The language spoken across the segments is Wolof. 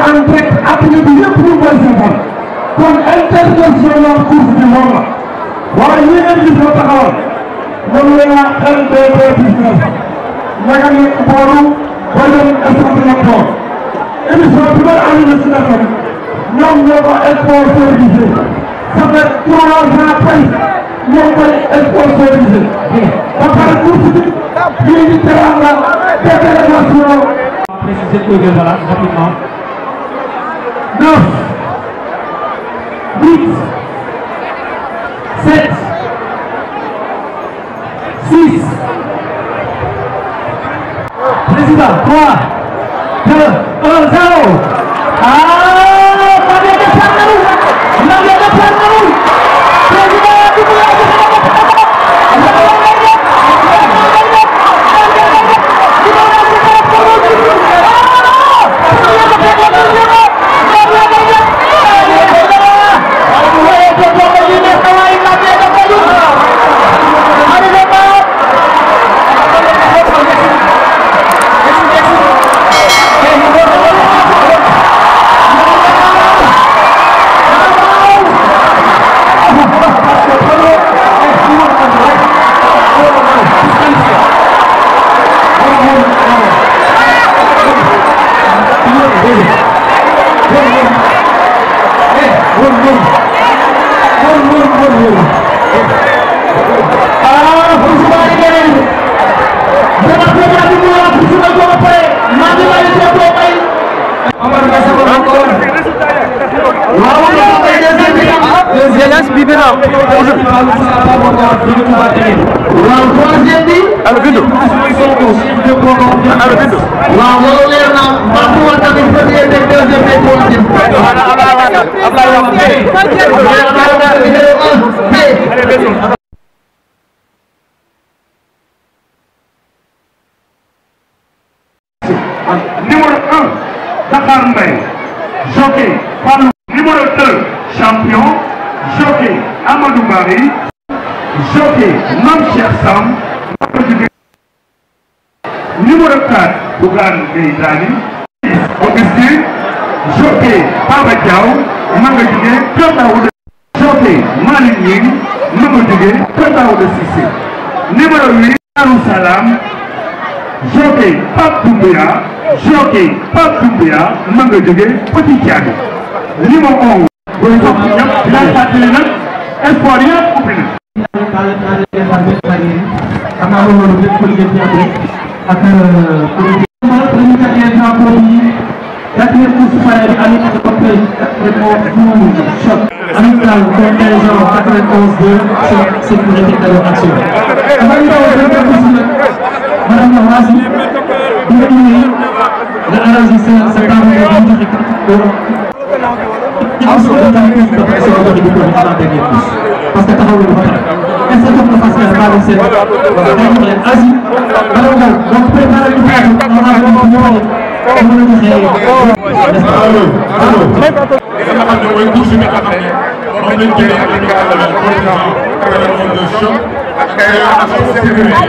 en direct àdduna bi yëpp ñu koy seetaan kon international course bi moom la waaye ñi ngeen gis nga taxawal moom la LDB business naka nekk booru ba dem stade la toog émission bi may ànd na si defam ñoom ñoo ko sponsorisé ça fait 3 ans tey ñoo koy sponsorisé ba pare course bi lii di teranga déclaration préciser que voilà rapidement 9 8 7 6 président 3 2 1 0 Numéro 1, Dakar Mbaye, jockey Fallou. Numéro 2, champion, jockey Amadou Bari, jockey Mame Cheikh Sam. Numéro 4, Bougane Gueye Dany, Augustin, jockey Baba Diaw, Manga Jugé, Kër Daouda, jockey Malick Ning, Manga Jugé, Kër Daouda Cissé. Numéro 8, Darou Salam, jockey Pape Doumbia, jockey Pape Doumbia, Manga Jugé, Petit Thiago. Numéro 11, booy topp ñëpp dinaa fàttali nag espoir yëpp ubbi na. xam naa loolu lépp ko liggéey ci ak quatrième course pare bi Aliou Sow choc amical combinaison 91-2 choc sécurité cadeau action. dafay ñëw deuxième course nag madame la Wassi di nga indi nga arrangé sa table bi ñu joxe parce que taxaw na ba pare est-ce que jox na fas yàlla baal seen day jox leen asi bala nga donc préparé ñu faatu normalement bu ñu waxee comme ñu joxee allo nga xam ne mooy course bi nga xam ne moom lañ jëlee ak li nga xam ne président de choc ak action sécurité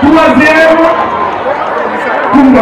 Troisième, Koumba.